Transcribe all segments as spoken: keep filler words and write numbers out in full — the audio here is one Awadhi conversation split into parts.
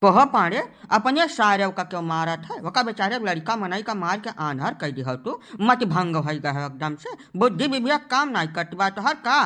कहो पाड़े, अपने सारे ओका क्यों मारत है? ओका बेचारे लड़का मनई का मार के आंधर कइ दिहो तू, मति भंग होइ गए हो एकदम से, बुद्धि विवेक काम नाहीं करत बा तोहर का?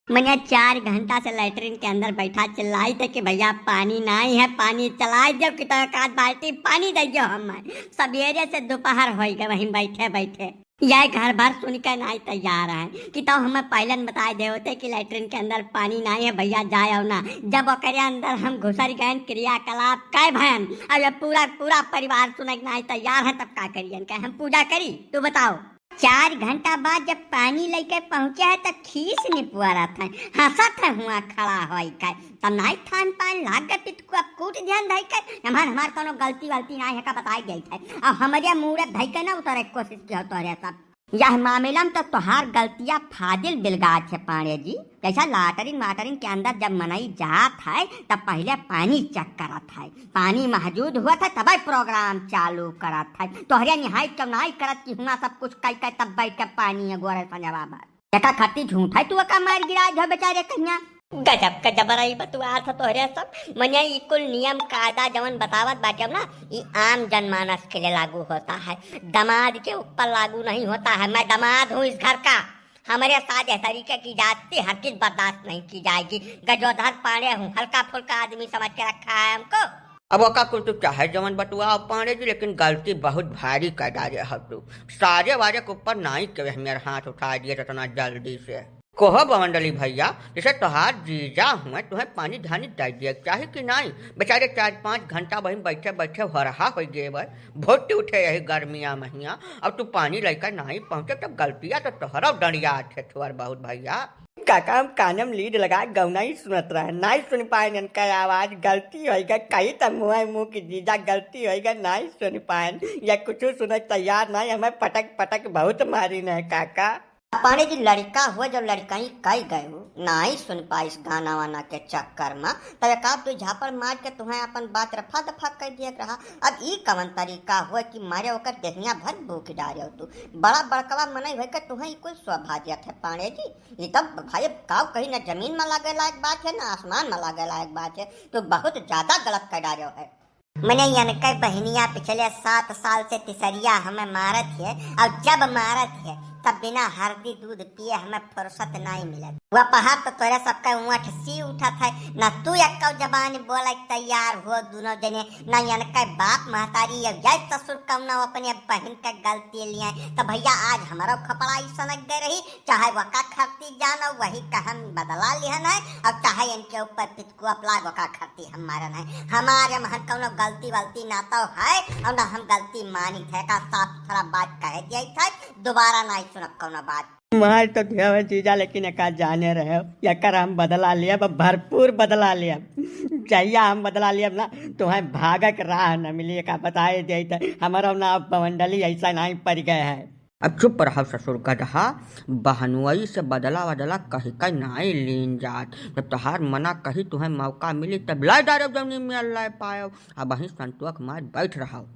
मने चार घंटा से लैट्रिन के अंदर बैठा चिल्लाई थे कि भैया पानी नाहीं है, पानी चलाइ देउ कि तो एक आध बाल्टी पानी दइ देउ हमें। सबेरे से दोपहर होइ गए वहीं बैठे बैठे। यह घर भर सुन के नाहीं तैयार है कि तो हमें पहले न बताइ देउ होते कि लैट्रिन के अंदर पानी नाहीं है भैया, जाए आओ ना। जब ओकरे अंदर हम घुसर गए, क्रियाकलाप कै भयन, अब ये पूरा पूरा परिवार सुने के नाहीं तैयार है, तब का करियन? कहे हम पूजा करी? तू बताओ। चार घंटा बाद जब पानी लइके पहुँचे है तब खीस निपुअरत है, हँसत है हुआँ खड़ा होइ के। तब नाहीं थान पान लाग गए पितकू, अब कूट ध्यान धइ के, हमार हमार कौनो गलती वलती नाहीं है का बताइ देइत है। अब हमरे मूड़े धइ के ना उतरे के कोशिश किहो तोहरे सब। यह मामिला में तो तोहार गलतिया फाजिल बिलगात है पांड़े जी। जैसा लाटरिन वाटरिन के अंदर जब मनई जात है तब पहले पानी चेक करत है, पानी मौजूद हुआ था तबै प्रोग्राम चालू करत है। तोहरे निहायत क्यों नाहीं करत कि हुआँ सब कुछ कइ के तब बैठ के पानी है गोरे संजवा भर। एका खट्टी झूठ है, तू एका मार गिराइ दिहो बेचारे कहिया। गजब का जबरई बतुआ था तोहरे सब। मने ई कुल नियम कायदा जवन बतावत बाटे ना, ई आम जनमानस के लिए लागू होता है, दामाद के ऊपर लागू नहीं होता है। मैं दामाद हूँ इस घर का, हमारे साथ इस तरीके की जाति हरगिज बर्दाश्त नहीं की जाएगी। गजोधर पांड़े हूँ, हल्का फुल्का आदमी समझ के रखा है हमको। अब ओका कुल तू चाहे जवन बतुआ पांड़े जी, लेकिन गलती बहुत भारी कर डारे हो तू। सारे वारे के ऊपर नाई के हमें हाथ उठा दिए इतना जल्दी से। कहो बमंडली भैया, जैसे तोहार जीजा हुए, तुहें पानी धानी दे दिए के चाही कि नाई? बेचारे चार पाँच घंटा वहीं बैठे बैठे हरहा होइ गए बा, भोटी उठे यही गर्मिया महिया, अब तू पानी लइके नाई पहुँचे, तब गलतिया तो तोहरो डंडिया अच्छे थोर बहुत भैया। काका, हम काने में लीड लगा गौना ही सुनत रहे, नाई सुन पाए इनका आवाज, गलती होइ गए, कही तब मुँह मुँह की जीजा गलती होइ गए, नाई सुन पाए, या कुछ सुने तैयार नाई, हमें पटक पटक बहुत मारी न काका। पांड़े जी, लड़का हुआ जो लड़कई कई गए हो, नाई सुन पाइस गाना वाना के चक्कर में, तब एक आध दो झापड़ मार के तुहें अपन बात रफा दफा कर दिए रहा। अब ई कवन तरीका हुआ कि मारे ओकर देहिया भर भूख डारे हो तू। बड़ा बड़कवा मनई होइके तुहें ई कुल शोभा देत है पांड़े जी। ई तब भाई अब काव कही, न जमीन में लागे लायक बात है, न आसमान में लागे लायक बात है। तू बहुत ज्यादा गलत कर डारे है। मने यनके बहिनिया पिछले सात साल से तिसरिया हमें मारत है, और जब मारत है तब बिना हरदी दूध पिए हमें फुर्सत नाई मिलत। वह पहाड़ तो तोरे सबके ऊँट सी उठत है, न तू एक्को जबान बोले के तैयार हो दोनों जने, न यनके बाप महतारी या यह ससुर कौनो अपने बहिन के गलती लिए। तो भैया आज हमारो खपड़ा ई सनक गए रही, चाहे वका खरती जानो वही का हम बदला लिहन है, और चाहे इनके ऊपर पितकुआ पलाग वका खरती हम मारन है। हमारे महन कौनो गलती वलती ना तो है, और ना हम गलती मानी थे, का साफ सुथरा बात कहे दिया था, दोबारा ना सुनब कौनो बात। मार तो दिया है जीजा, लेकिन एका जाने रहे, एकर हम बदला लियब, भरपूर बदला लियब। जहिया हम बदला लियब ना, तुहें भागक राह न मिली, एका बताए दिया था, हमारा ना बमंडली ऐसा नहीं पड़ गए है। अब चुप रहो ससुर गदहा, बहनुई से बदला वदला कहि के नाई लीन जात। जब तोहार मना कही तुहें मौका मिली तब लाइ डारब जौनी में अल्लाह पायब। अब वहीं संतोख मार बैठ रहो।